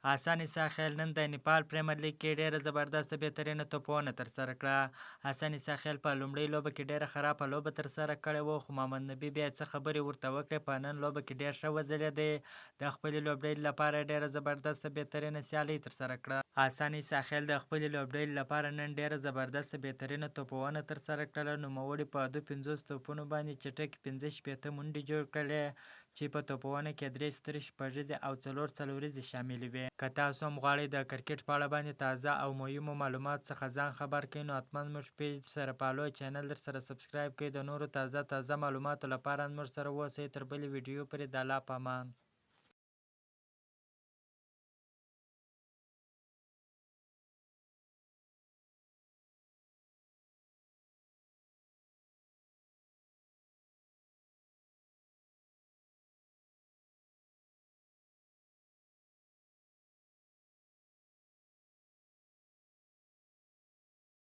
حسن عیسی خیل نن د نیپال پریمر لیګ کې ډیره زبردسته بهترینه توپوهنه ترسره کړه. حسن عیسی خیل په لومړۍ لوبه کې ډیره خرابه لوبه ترسره کړې وه، خو محمد نبي بیا څه خبرې ورته وکړې، په نن لوبه کې ډیر ښه وځلیدی، د خپلې لوبډلې لپاره ډیره زبردسته بهترینه سیالۍ ترسره کړه. حسن عیسی خیل د خپلې لوبډلې لپاره نن ډیره زبردسته بهترینه توپوهنه ترسره کړله. نوموړي په 52 توپونو باندې چټکې 65 منډې جوړ کړلې، چې په توپوهنه کې درې سترې شپږیزې او څلور څلوریزې شاملې وې. که تاسو هم غواړئ د کرکټ په اړه باندې تازه او مهمو معلوماتو څخه ځان خبر کړئ، نو حتما زموږ پیج سره فالو، چینل درسره سبسکرایب کړئ. د نورو تازه تازه معلوماتو لپاره زموږ سره اوسئ. تر بلې ویډیو پورې د الله په امان.